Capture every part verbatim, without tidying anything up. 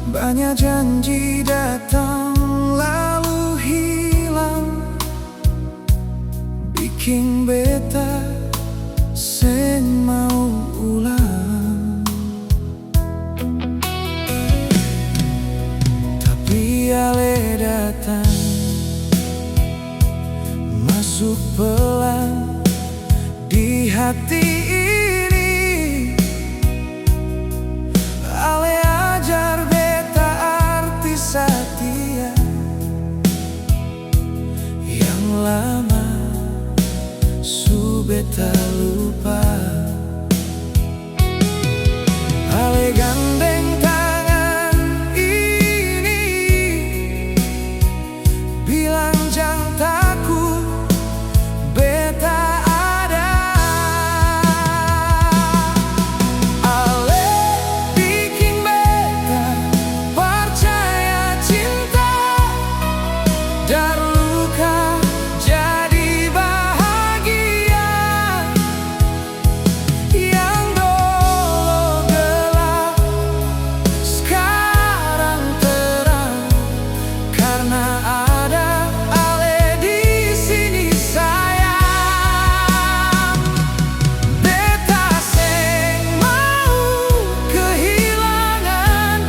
Banya janji datang lalu hilang, biking beta seng mau ulang. Tapi ale datang, masuk pelan di hati ini. Ale ajar beta arti satia, yang lama su beta lupa. Ale gandeng tangan ini, bilang jang takut, beta ada. Ale biking beta parcaya cinta, dari luka jadi bahagia. Yang dolo gelap, skarang terang, karna ada ale di sini, sayang. Beta seng mau kehilangan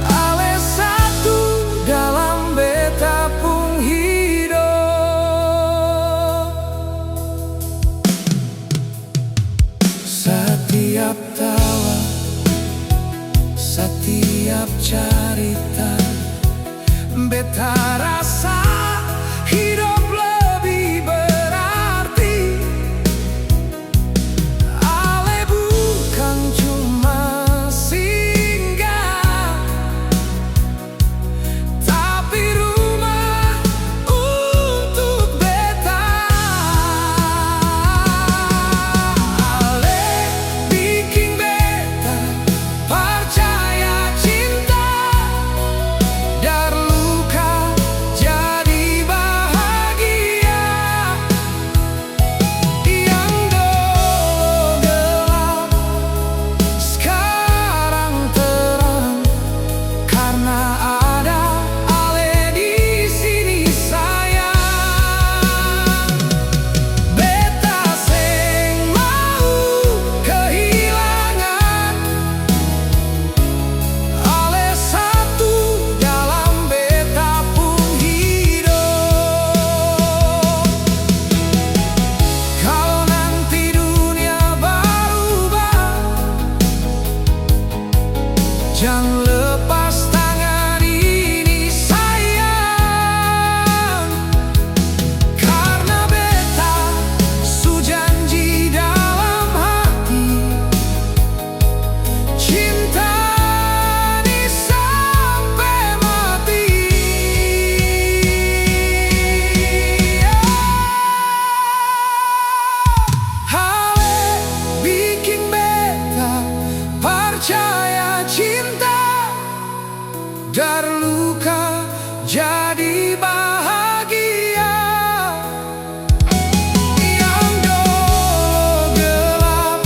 ale satu dalam beta pung hidop. Satiap tawa, satiap carita, beta rasa hidop lebih berarti. Ale bukan cuma singgah, tapi rumah untuk beta. Ale biking beta parcaya cinta, dari luka jadi bahagia. Yang dolo gelap, skarang terang, karna ada ale di sini, sayang. Beta seng mau kehilangan ale satu dalam beta pung hidop. Kalo nanti dunia barubah, jang lepas tangan ini, sayang. Karna beta su janji dalam hati, cinta ni sampe mati. Ale biking beta parcaya cinta, dari luka jadi bahagia. Yang dolo gelap,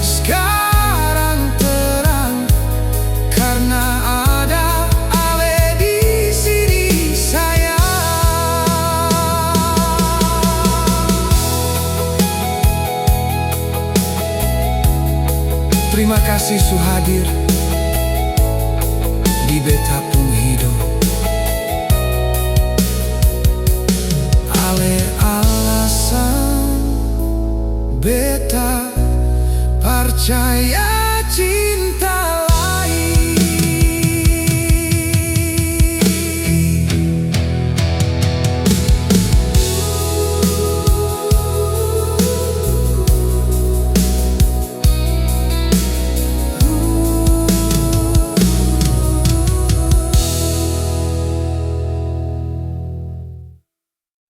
skarang terang, karna ada ale di sini, sayang. Terima kasih su hadir di beta pung hidop. Ale alasan beta parcaya cinta.